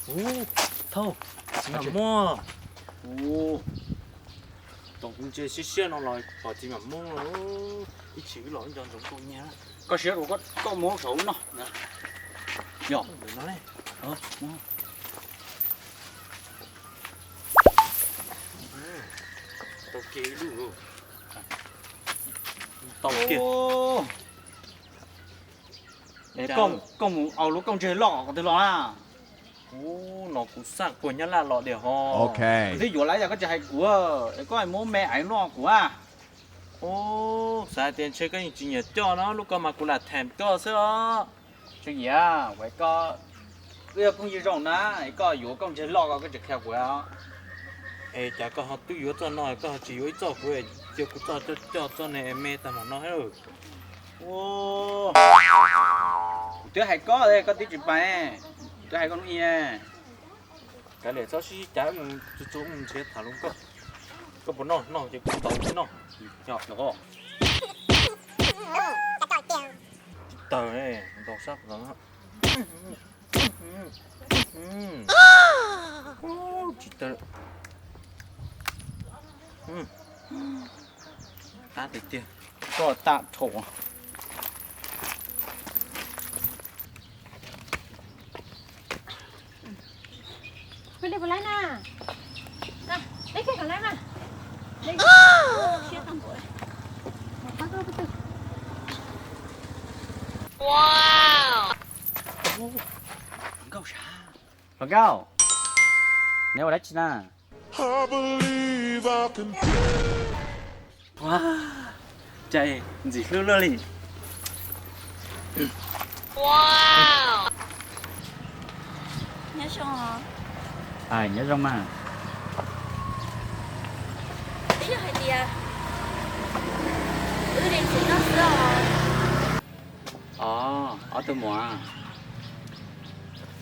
Ub, thauj, txiv mam muab. Ub, tau kuv ntse siab siab no los pom txiv mam muab. Ib chim wb los wb nco ntsoov koj nyiag. Koj siab rau koj muab saum no. Yog no ne. Tau kiag ib lub. Tau kiag. Koj mus au lub kauj ntseg loj qhov twg los na? Ub, no kuv xaj puag Nyab Laj los diam ho. Kuv twb yuav lawm yog koj tsis hais kuv, es koj muab me aiv luaj kuv a. Ub, xav hais tias ntshe koj yeej tsis nyiam coj no, lub ko mas kuv lam them koj xwb os. Tswv Yim, ua koj, wb yog phooj ywg zoo na, es koj yuav kauj ntseg loj ko koj tsis qhia kuv os. Es cas koj ho twb yuav txoj no, koj ho tsis yuav ib txoj kuv, cia kuv txoj coj txoj ne me tag mam no. Kuv twb hais koj, koj twb tsis pais, kuv twb hais koj lub i. Kav liam txhob sib cav mus txu txu mus nrhiav tham hluas nkauj. Koj puas noj? Noj ces kuv ntaus tib noj. Tsis tawg, ntaus sab no. Tsis tawg. Qab tiag tiag. Koj tam rho. Peb dej puas laib na? Dej kiag kom laib mas. Dej siab tau npaum li. Mas pab koj pab twg. Hluas nkauj sab. Hluas nkauj, neb ua dab tsi na? Ua, cas ntxim hlub luaj li. Nyob zoo os. Nyob zoo mas. Twb yog hais tias wb de txiv noj xwb os. Os, ob tug muam,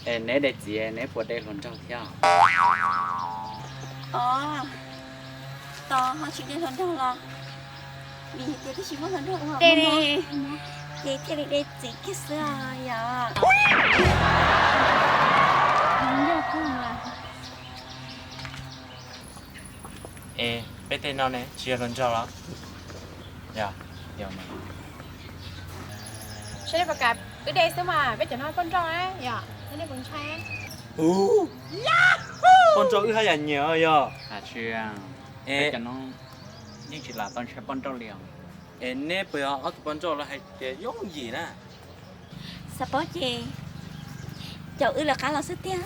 es neb de txiv neb puas de hluas nraug thiab? Os, tos ho tsis de hluas nraug los vim hais tias twb tsis muaj hluas nraug ua de ne, ces thiaj li de txiv kiag xwb os yom. Es peb tej no ne tsis yog hluas nraug los? Yog, yog mas. Seb nej puas kam wb de xwb mas, peb cov no poj nrauj na yom, seb nej puas ntshai. Poj nrauj wb haj yam nyiam yog. Hais tsis, peb cov no yeej tsis lam tau ntshai poj nrauj li os. Es neb puas yog ob tug poj nrauj los hais tias yooj yim na? Xav paub ces caum wb lawv qab los xwb tiag.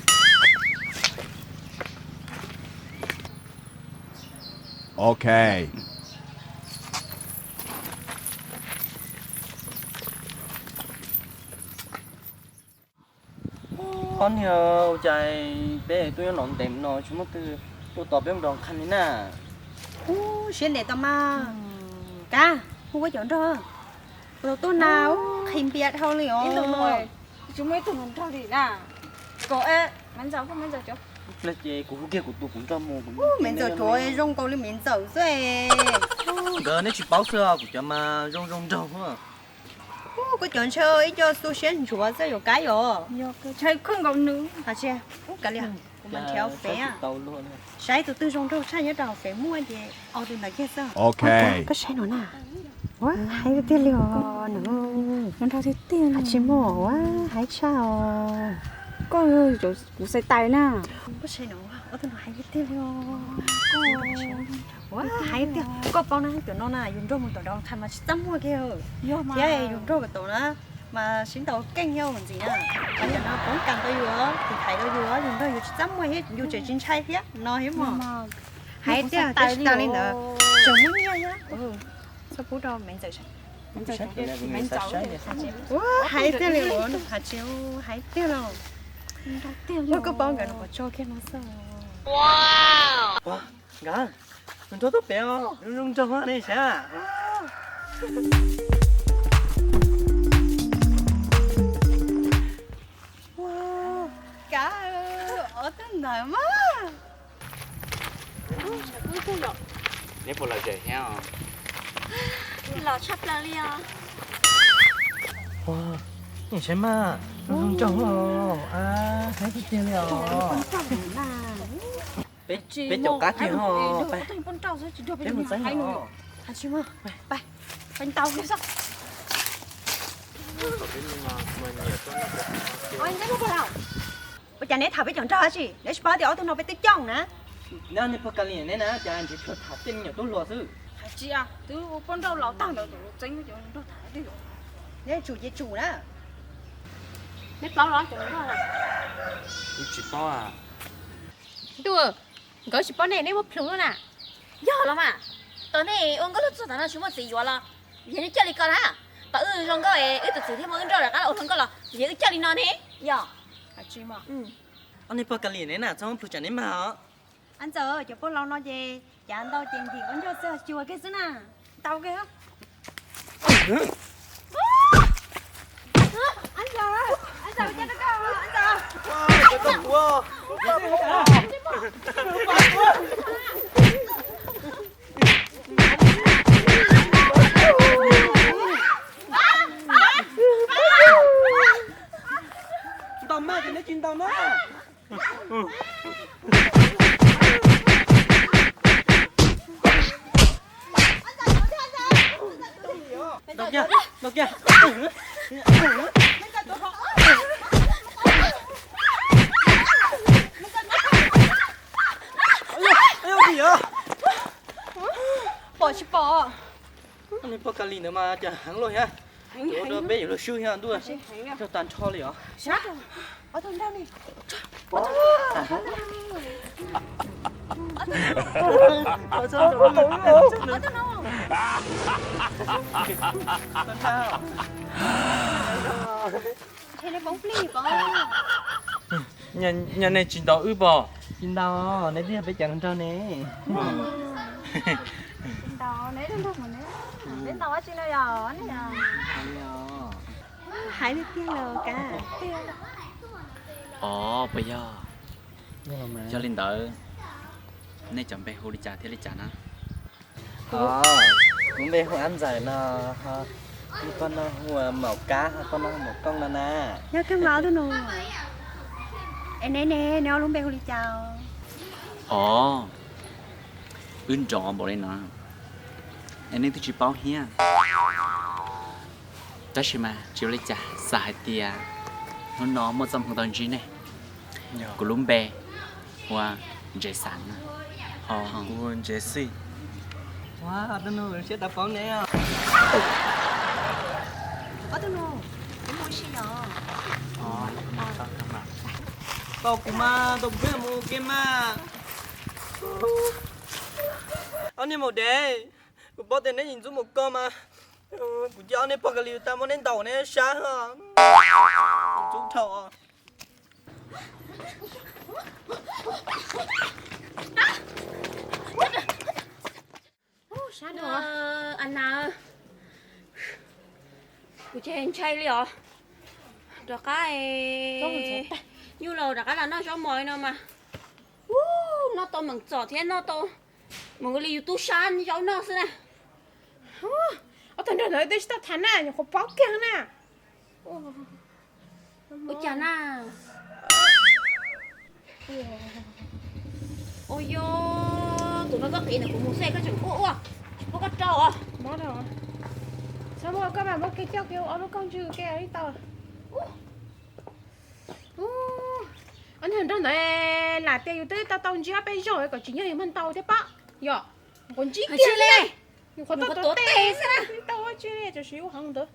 Ok. Ob niag, ua cas peb tuaj nyob no ntev no tsis muaj twg tuaj tos peb mus nrog qhab li na? Ub, siab ntev tau mas. Kav, hu ua cov nrog. Kuv tau tuaj na, qhis npias dhau li os. Tsis muaj ib tug nrog li na. Koj, Maiv Ntxawm, Maiv Ntxawm, kuv hu kiag kuv tus kuv nrog mus. Maiv Ntxawm, kuv zoo nkaus li Maiv Ntxawm xwb. Nkawd neb tsis paub xwb, kuv cov mas zoo zoo nraug. Kuv cov ntshe ib co xu siab ntsuav xwb yuav kab yom. Ntshe khwj nkaus nws. Kav liam, kuv mam nrhiav hauv fev. Saib tus twg zoo nraug tshaj nyob rau hauv fev muaj ces ua tus ntawd kiag xwb. Koj saib no na. Ua, haib tiag tiag li os nws. Nrog tiag tiag, tsis muaj ua haib tshaj os. Koj, kuv xaiv tais na. Koj saib no, ua tus no haib tiag tiag li os. Ua, haib tiag, koj paub na, cov no na yus nrog mus tom Donald Trump mas tsis txaj muag kiag. Thiab yus nrog kom tau na mas sib ntaus keej thiab ntxiv na. Mas cov no poob kas tau yus, tiv thaiv tau yus, yus nrog yus tsis txaj muag thiab yus tseem tsis ntshai thiab no thiab mog. Haib tiag, tsis tas li ntawd, tseem muaj nyiaj thiab. Txhob pub rau Maiv Ntxawm saib. Ua, haib tiag li os, haib tiag los. Ua, koj paub nkawd los pov tseg kiag no xwb. Nkawd, nws nrog tuaj pem os, zoo nraug ne sav. Kav, ob tug ntawd mas. Neb puas lom zem thiab os? Lom tshaj plaws li os. Saib mas, nrau, nrau, nrau, peb caum qab tiag ho. Peb mus txeeb os. Ua cas neb tham peb cov nrog dab tsi? Neb tsis paub tias ob tug no peb twb coob na. Nej pog Ka Lis neb na, cas nrhiav tshuaj tham tej me nyuam tub hluas xwb. Hais tsis, twb ua poj nrauj laus tag ntawd, tseeb cov nrog tham tej. Neb tsum ces tsum na. Neb paub los cov nrog na? Kuv tsis paub. Ntuj, nkawd tsis paub nej, neb muab plhws na. Yog los mas, tos nej ua nkauj luaj txog tam no tsis muaj txiv yuav los, yog nej coj li ko na. Tos wb zoo nkauj es wb tus txiv thiaj muab wb nrauj rov qab ua hluas nkauj los yog wb coj li no ne. Yog. Ob nej pog Ka Lis neb na, txhob muab plhws tsam neb mag os. Ab ntxawm, cov poj laus no ces cav ntau ces ntim ua ncauj xwb, cuag kiag xwb na. Ntau kiag. Ab ntxawm, ab ntxawm, ab ntxawm. Ntaus mas ces neb tsis ntaus na. Ntaus kiag, ntaus kiag. Pom tsis pom? Ob nej pog Ka Lis ntawd mas cas heev luaj thiab. Ua rau peb yuav luag swb thiab ntuj, cog tag nrho li os. Nyob nej tsis ntaus wb pom? Tsis ntaus, neb twb yog peb cov nrog ne. Peb ntaus dab tsi no yog? Hais li tiag los kav. Os, puas yog? Yog li ntawd, nej cov npe hu li cas thiab li cas na? Kuv npe hu Ab Ntxawm no, ho pog no hu Maum Kab, ho pog no hu Maum Kooj no na. Yog kawg mas ob tug nus. Es neb ne, neb ob lub npe hu li cas? Os, wb nrov npaum li no, es nej twb tsis paub thiab. Tab sis mas tsis ua li cas, xav hais tias hnub no muaj txoj hmoo tau ntsib nej. Kuv lub npe hu ua Ntsev Xas na. Kuv hu ua Ntsev Xij. Ua, ob tug nus siab tau paub ne. Ob tug nus, kuv mus ua si os. Tau kuv mas, tau kuv peb mus ua ke mas. Ob niag maum dev, kuv paub tias neb ntxub maum koj mas, kuv cia ob niag pog Ka Lis tau muab neb ntaus neb sab os. Ntxub dhau. Sab dhau. Anas, kuv ces ntshai li os. Rov qab, nyuj laus rov qab los noj zaub mov no mas, noj tau meem txom thiab noj tau meem ua li yus tub sab zaub noj xwb na. Ob tug nrog ntawd twb tsis tau tham na, nyuam qhuav paub kiag na. Ua cas na? Ua yog tus no koj qiv ntawm kuv mus xwb koj tseem ua ua, tsis pub koj rau os. Txhob muab koj mas muab kiag coj kiag ob lub kauj ntswg kiag li tau. Ob niag nrog ntawd lam tias yus twb tau tau ntsib ob peb zaug kom tsim nyog yus mag ntaus thiab pob. Yog, nyuam qhuav ntsib kiag li, nyuam qhuav tau tuav tes xwb na, tsis tau tsi li, tam sim ua heev ntawd.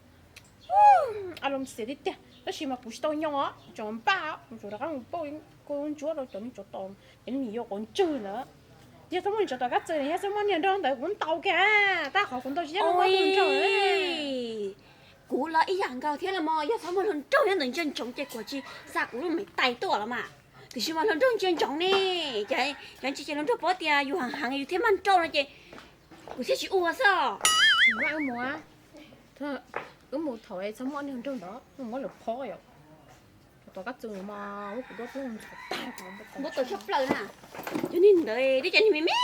A loo xiav tiag tiag, tab sis mas kuv tsis tau nyo, tseem npaj, kuv tseem rov qab mus pauj kua ntsuab rau cov neeg tsov tom, cov neeg yuav quav ntswg ntawd. Yog txhob muaj niag tsov tom kab txwm, yog txhob muaj niag nrog ntawd kuv ntaus kiag, tab qhov kuv ntaus tsis yog nrog. Kuv los ib yam nkaus thiab los mas, yog txhob muaj hluas nraug nyob ntawm ntsia ntsoov ces kuv tsis xa kuv lub me tais tuaj los mas. Tiam sis mas hluas nraug ntsia ntsoov ne, cov ntsia ces hluas nraug paub tias yus heev heev yus thiaj mag nrauj no ces kuv thiaj tsis ua xwb os. Wb mus, wb mus thaum txhob muaj niag nraug ntawd, muab lawv phob yom. Tom kab txwm mas muab kuv duab ploog ntxhov tag. Muab tau tshaj plaws na. Cov niag ntawd twb cov niag me me,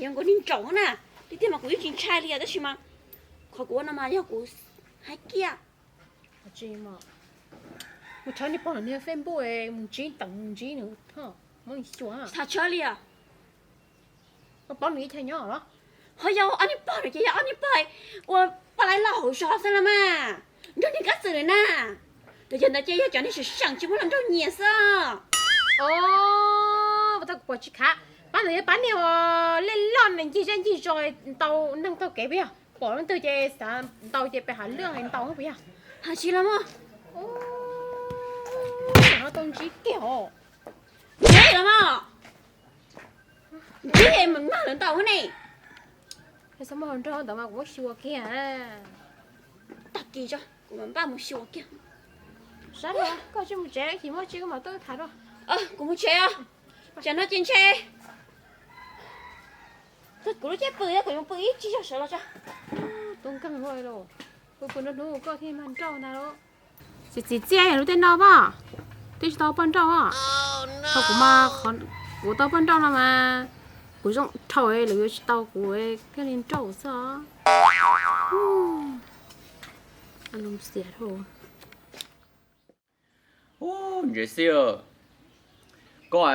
yog nkaus niag ntsaum na. Tiag tiag mas kuv yeej tsis ntshai li tab sis mas qhov kuv ua no mas yog kuv hais kiag. Tsis mas, Mus tshawb niag pog no niag Facebook mus ntsib teem mus ntsib nws, muab nws xyuas. Tsis tshawb li os. Koj paub nws ib chaw nyob los? Ho yog ob niag pog no ces yog ob niag pog uas poj laib loj hauv zos xwb los mas. Nrog niag Kab Xwm lawm na. Los yog ntawd ces yog cov neeg seem seem tsis muaj hluas nraug nyiam xwb. Os, puas tau kuv pom tsis khav. Pab ntawd yog pab niag uas lej loj ncig zej ncig zos ntaus neeg taug kev puas yog? Pom leej twg ces xav ntaus ces pes hav lwj hais ntaus puas yog? Hais tsis los mas. Tau ntsib kiag os. Ntsib los mas. Ntsib es mam mag lawv ntaus ne. Txhob muab hau nrog ntawd mas kuv muab xyuas kiag. Tag kis tso kuv mam npaj mus xyuas kiag. Sab, koj tsis mus tsev, ib chim muaj tsi koj mam tuaj tham dua. Kuv mus tsev os. Tsam no ces ntshe kuv lub caij pw, kuv yuav pw ib tsig zog sawv los tso. Tub nkeeg, pw pw nruab hnub koj thiaj mag nrauj ntag lauj. Txiv txiv txiaj lub tej no poj, twb tsis tau poj nrauj os. Thaum kuv mas, kuv tau poj nrauj no mas kuv zoo dhau, lawv yuav tsis tau kuv thiaj li nrauj xwb os. Xiam dhau. Ub, Ntses Xib, koj,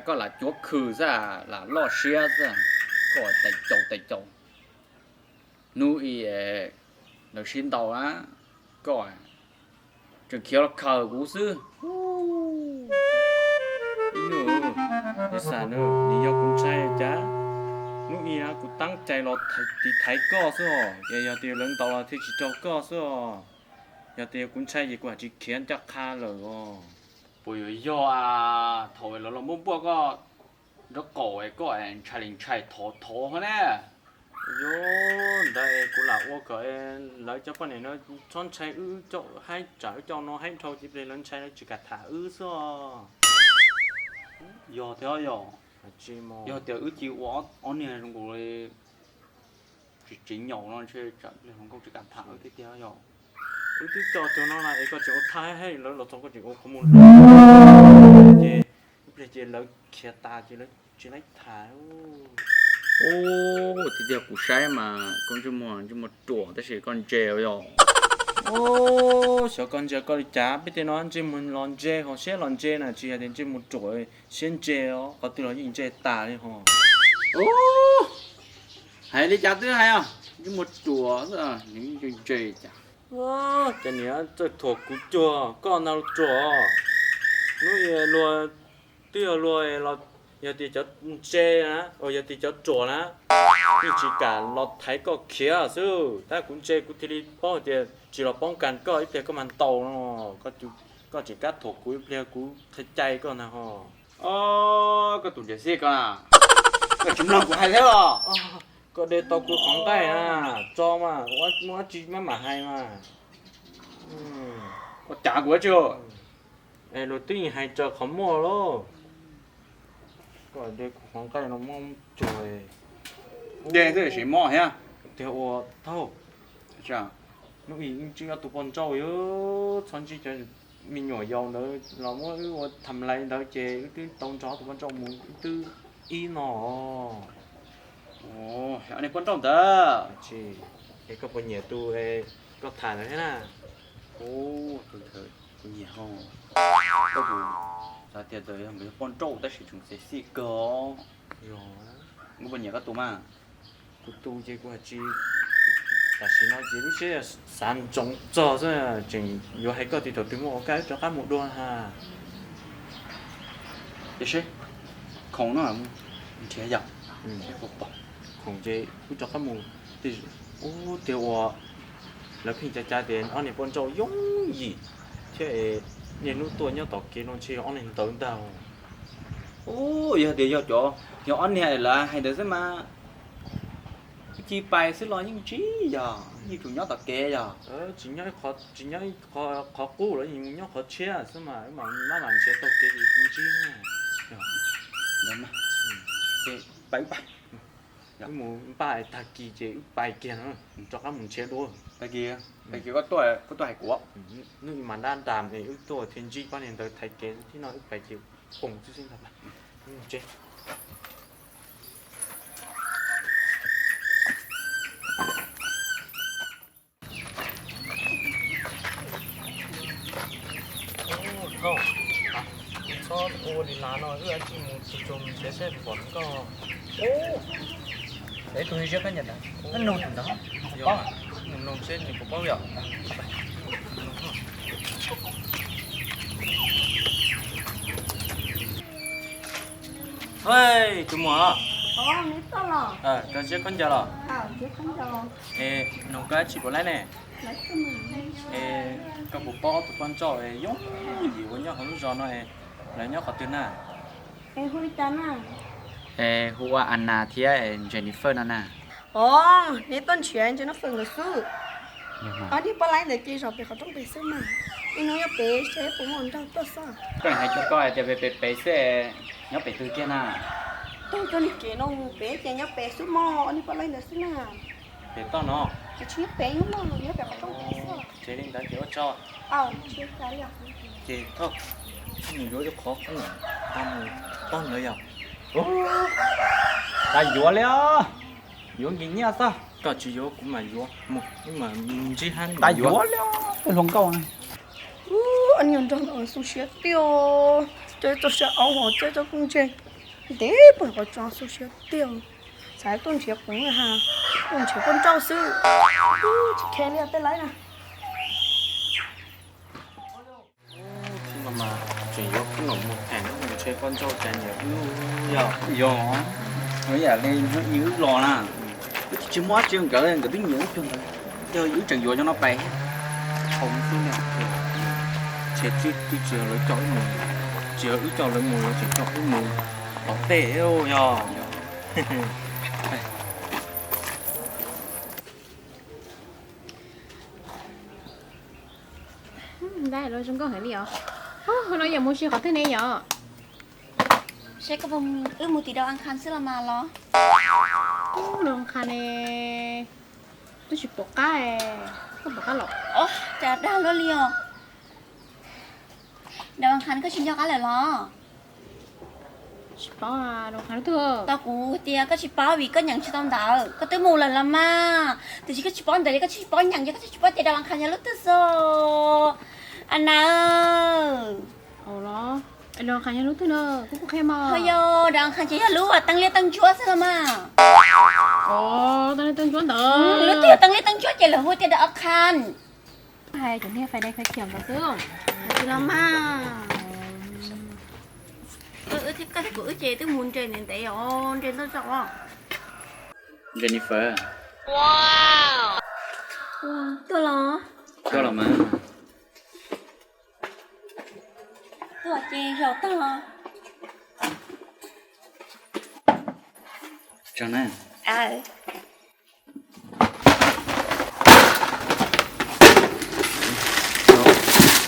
koj lam cuav khw xwb, lam loj siab xwb, koj tais caus tais caus. Hnub ib lawv sib ntaus na, koj tseem khiav los khaws kuv xwb. Ib nus, xav nws, nws yog kuv ntshai cas, hnub ib kuv tab cai los tiv thaiv koj xwb os, es yog tias lawv ntaus los thiaj tsis raug koj xwb os. Yog tias kuv ntshai ces kuv haj tsis khiav ncaj qha lawm os. Puas yuav yog, thaum lawv los muab npuaj koj nraub qaum es koj ntshai li ntshai thov thov hov ne. Yog ntawd es kuv lam ua kom lawv cov poj niam no txhob ntshai wb coj haib tsam wb coj no haib dhau ces pliag lawv ntshai lawv tsis kam tham wb xwb os. Yog thiab yog, yog tias wb cia ua ob niag zoo nkaus li tsis tsev nyaum no ntshe tsam pliag hluas nkauj tsis kam tham wb tiag tiag yog. Wb twb coj cov no na es koj tseem ua thaij lawv los txog koj tseem ua qhov muag ces ib pliag ces lawv khiav tas ces lawv tsis laib tham. Ub, tiag tiag kuv saib mas koj ntsej muag, ntsej muag ruam tab sis koj ntse yog. Ub, xyov koj ntse koj li cas, peb tej no ntsej muag los ntse ho siab los ntse na, tsis yog tias ntsej muag ruam siab ntse os, qhov twg los yeej ntse tas li ho. Ub, hais li cas twb hais os, ntsej muag ruam xwb, nws ntse ntse cas. Ces niam txawj thuam kuv cuag koj ntag los ruam. Hnub ib luag twb yog luag los yog tias cov ntse na, yog tias cov ruam na, yeej tsis kam los thaiv koj khiav xwb. Tab kuv ntse kuv thiaj li paub hais tias tsis los poob kas koj ib pliag koj mas ntaus no, koj tseem kab thuam kuv ib pliag kuv qhia cai koj ntag ho. Os, koj tus Ntses Xib ko na, koj tsis mloog kuv hais thiab los? Koj de tau kuv qhov nqaij na, tso mas, muaj dab tsi maj mam hais mas. Ua cas kuv dab tsi? Es luag twb yeej hais raws qhov muaj lauj. Koj de kuv qhov nqaij no muab cuag. De xwb sis mob thiab. Tiag ua thaub. Hnub ib wb ntsib ob tug poj nrauj, txhob ntsib cov me nyuam yaus ntawd los muab wb ua tham lais ntawd ces wb twb tau nrog ob tug poj nrauj mus wb twb ib no. Ob niag poj nrauj ntawd, es koj puas nyiam tus koj tham ntawd thiab na? Kuv nyiam ho. Koj kuv xav tias ntawd yog poj nrauj tab sis tseem sexy kawg. Koj puas nyiam koj tus mas? Kuv tus ces kuv hais tsis, tam sim no ces lub siab xav ntsoov txog xwb, tseem yuav hais koj tias thaum twg muaj ua kaj wb rov qab mus dua ha. Tiam sis khoom no nrhiav yom, khoom ces wb rov qab mus. Ub, tiag ua, lawv pheej cav cav tias ob niag poj nrauj yooj yim thiab, niaj hnub tuaj nyob tom kev no ntshe yog ob niag ntawd ntag. Ub, yog tias yog cov, yog ob niag lawv hais ntawd xwb mas, wb cia pais xwb los yeej tsis yog, yeej tsum nyob tom kev yog. Tsis nyob, tsis nyob qhov qub los yeej mus nyob qhov tshiab xwb mas, wb mam maj mam nrhiav tau kev ces ntsib. Pais wb pais. Wb mus npaj tag kis ces wb pais kiag no, rov qab mus nrhiav dua. Tag kis, tag kis koj tuaj, koj tuaj hais kuv. Hnub ib mas dab ntas es wb tuaj thiaj ntsib pab niag ntawd thaiv kev, thiab no wb pais ces poob xwb xwb ntag. Wb mus tsev. Ua li las no wb tsis mus tsis tsuag mus nrhiav seb puas pom nkauj. Es tus ziab khaub ncaws ntawd, nug tus ntawd, mus nug seb nws puas paub yom. Hej, tus muam, koj ziab khaub ncaws los? Es nug koj dab tsi puas laib ne? Es koj puas paub ob tug poj nrauj es yooj yim uas nyob hauv lub zos no es lawv nyob qhov twg na? Es hu ua Anna thiab Jennifer no na. Os, neb tuaj nrhiav Jennifer nkawd xwb. Ob niag poj laib ntawd ces zov pem qhov rooj pem xwb mas. Ib hnub nyob pem seb puas muaj nraug tuaj xwb. Koj hais rau koj hais tias pem pem pem xwb, nyob pem twg kiag na? Tag koj niag kev no pem ces nyob pem xwb mog, ob niag poj laib ntawd xwb na. Pem toj no? Tsis nyob pem, nyob pem qhov rooj pem xwb. Ces li ntawd ces ua tsaug. Ces thawj, nws yuav ib qhov qub tau mus tog ntawd yog. Tsis yuav li os, yuav nkim nyiaj xwb. Koj tsis yuav kuv mam yuav, mus wb mam ntsib hab. Tsis yuav li os, hluas nkauj. Ub, ob niag nraug no xu siab tiag, coj txoj sia aub hos coj txoj koob ntseg ntev pem qhov tso xu siab tiag. Xav tuaj nrhiav kuv ha, tuaj nrhiav poj nrauj xwb. Tsis khe li tej laib na. Tseem yuav kub nom mus theem ntshe poj nrauj cas nyiam wb yog. Yog, yam li wb los na, wb tsis muaj dab tsi nkawd, nkawd twb nyiam wb cuag ntawd. Yog wb tseem yuav cov no pais, tsis yog twb tsis yog lawv coj wb mus, tsis yog wb coj lawv mus, lawv tseem coj wb mus tom tej yog. Ntawm no zoo nkauj heev li os. Hnub no yuav mus si qhov twg ne yom? Seb koj, wb mus tim Dab As Khas xwb los mas los? Dab As Khas ne, twb tsis pom qab, koj pom qab los? Os, cas dag luaj li os. Dab As Khas koj tsis nco qab lawm los? Tsis paub, Dab As Khas lub twg? Tau kuv tias koj tsis paub vim koj nyeem tsis tau ntawv, koj twb mus lawm los mas. Tiam sis koj tsis paub ntawv, koj tsis paub nyeem, koj tsis paub tias Dab As Khas yog lub twg xwb. Ana, Dab As Khas yog lub twg no? Kuv kuj qhia mas. Ho yog, Dab As Khas ces yog lub teeb liab teeb ntsuab xwb los mas. Teeb liab teeb ntsuab ntawd. Lub twg yog teeb liab teeb ntsuab ces lawv hu tias Dab As Khas. Hais cov niag fais dai fais khiam ntawd xwb. Tsis los mas. Wb thiab koj thiab kuv wb ces twb mus nres ntev ntev os, nres ntau zaus os. Jennifer. Tuaj los? Tuaj los mas. Tuaj ces zaum tag. Tsaug na.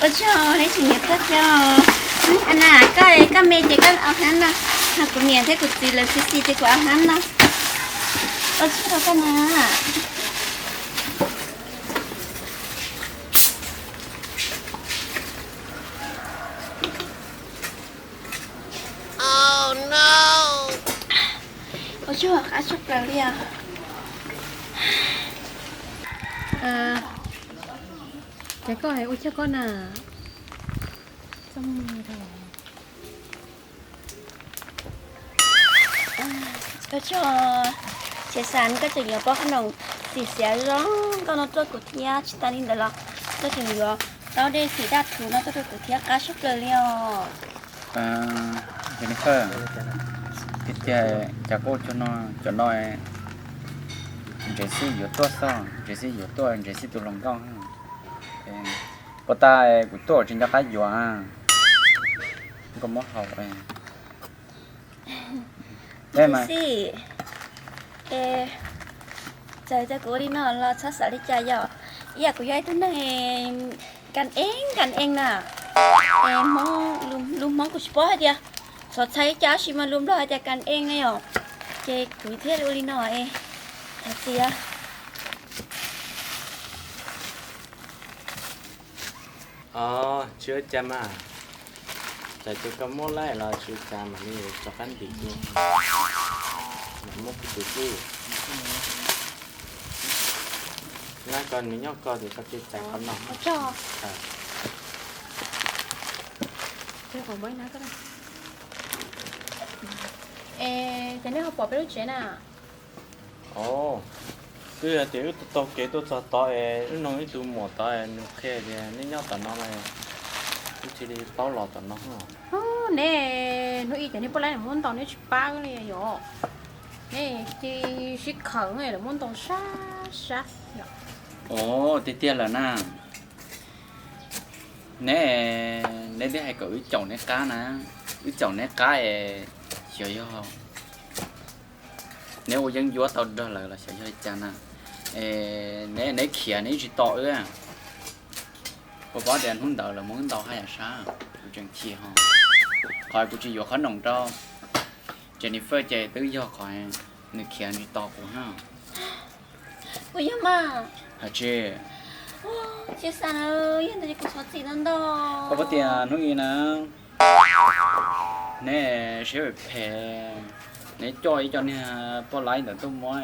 Ua tsaug, neb tseem nyiam tuaj thiab. Ana, koj, koj me ces koj ua hnab no, ho kuv niam thiab kuv txiv lawv xis xis ces kuv ua hnab no. Ua tsaug rau koj na. Ua tsaug, qab tshaj plaws li os. Ces koj hais ua tsaug koj na. Ua tsaug, Txiv Xav, koj tseem yuav pob qhob noom xim xiav zoo nkauj no tuaj kuv thiab, tsis tas li ntawd los koj tseem yuav taub dej xim daj thuv no tuaj rau kuv thiab, qab tshaj plaws li os. Jennifer, tiag tiag cas koj ua cuag no, cov no Ntses Xib yuav tuaj xwb, Ntses Xib yuav tuaj, Ntses Xib tus hluas nkauj. Puas tas kuv tuaj tsis nco qab yuav, koj muab haus. Ntses Xib, txawm tias kuv ua li no los txhob xav li cas yom, ib yam kuv yog ib tug neeg kas ees kas ees na. Lus Hmoob kuv tsis paub hais tias, txhob txhais li cas, tab sis mas lus Nplog hais tias kas ees na yom, ces kuv thiaj ua li no es. Hais tias Os, tsis ua cas mas. Txawm tias koj muab laib los tsis ua cas, mam li rov qab ntim dua, mam muab kuv tus xwb. Nab ko nws nyob ko ces koj cia li txais qhov no. Ces nej ho pom peb lub tsev na? Ov, twb yog tias wb taug kev tuaj txog tod es wb noog ib tug muam tod es nws qhia tias nej nyob tom no mas wb thiaj li paub los tom no. Neb, hnub ib ces nej poj laib lawv muab ntaus neb tsis pab wb li yom? Neb cia li sib khaws lawv muab ntaus sab sab yom. Ov, tiag tiag lawm na. Neb, neb twb hais kom wb caum neb qab na, wb caum neb qab es xyov yog neb ua yeeb ncuab tau nrog lawv los xyov yog li cas na. Es neb, neb khiav neb tsis tos wb. Puas paub tias hnub ntawd lawv muab wb ntaus haj yam sab, kuv tseem chim ho. Qhov kuv tsis yuav qhob noom rau Jennifer ces twb yog qhov nws khiav nws tos kuv na. Kuv yog mas. Hais tsis, tsis xav na, yog ntawd ces kuv thov txim ntau ntau. Koj paub tias hnub ib na, neb siab phem phem, neb coj ib co niag poj laib ntawd tuaj muab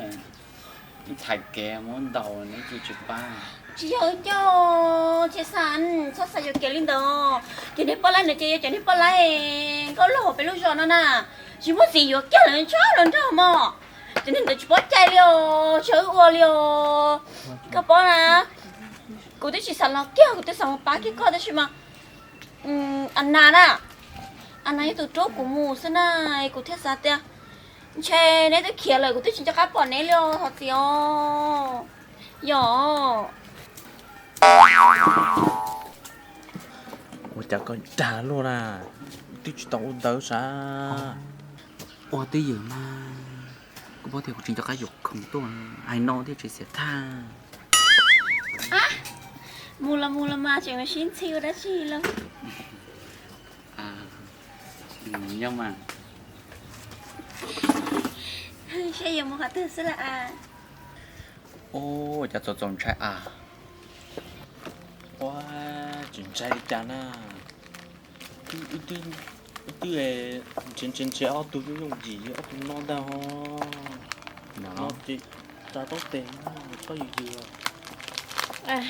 ib thaiv kev muab ntaus neb cia tsis pab. Tsis yog wb coj, tsis xav, txhob xav yuam kev li ntawd. Ces niag poj laib ntawd ces yog cov niag poj laib nkauj laug peb lub zos no na, tsis muaj txiv yuav kiag lawv tshaj los nrog mog. Ces niag ntawd tsis paub cai li os, tsis yog wb ua li os. Koj paub na, kuv twb tsis xav los kiag, kuv twb xav mus pab kiag koj tab sis mas a nas na, a nas yog tus rub kuv mus xwb na, kuv thiaj xav tias ntshe neb twb khiav lawm kuv twb tsis nco qab pom neb li os, thov txim os. Yog ua cas koj dag luaj na, twb tsis tau ua ntawd sav. Ua twj ywm mas, kuv paub tias kuv tsis nco qab yuav khoom tuaj, hais no thiaj tsis xiam thaj. Mus los mus los mas tseem sib ntxhi ua dab tsi los? Nyob mas. Seb yuav mus qhov twg xwb las as? Ua cas txaus txaus ntshai as. Ua, tsis ntshai li cas na. Wb twb nrhiav nrhiav nrhiav ob tug yooj yooj yim ob tug no ntag ho. No ces tsa taub tes txhob yws yws.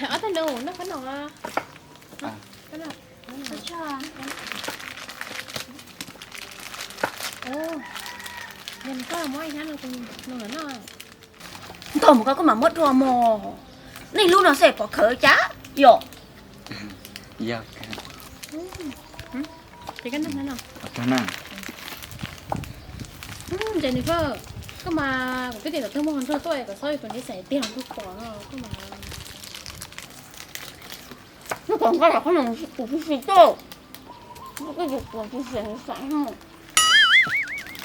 Ob tug nus noj qhob noom. Yog koj muab ib hnab no tus nus lawm no. Ntog mus koj kuj mam muab dua mog. Nej lub no xwb pom khawv cas yom. Yog. Ces koj noj no. Ntshe nws koj, koj mas kuv twb tias kom twg muaj hluas nraug tuaj kom txhob yog tus niv xais tiag hluas nraug pom no koj mas. Nws kom nkaj los qhob noom kuv tsis tsis tuaj. Nws kuj yus kuv tsis tsis niv xais.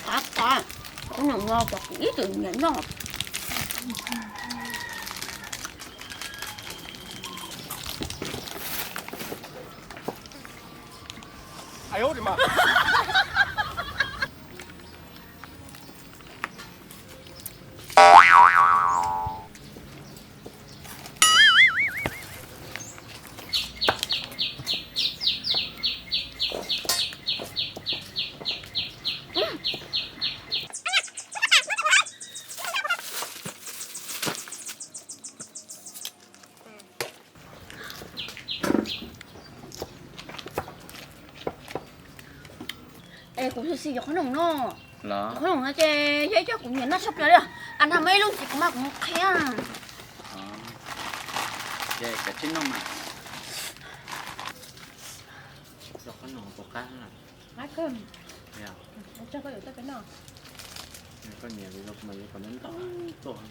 Qab qab, qhob noom no cov kuv ib txwm nyiam noj. Es kuv xwm xwm yuav qhob noom no. Los qhob noom no ces yog ib co kuv nyiam noj tshaj plaws li. As, nag muaj ib lub ntxiv kuv mas kuv mus qhia. Ces kav tsij noj mas. Qhob noom puas qab? Qab kawg. Yog. Tso koj yuav tuaj peb noj. Koj nyiam li los mas yuav kom neb noj tuaj.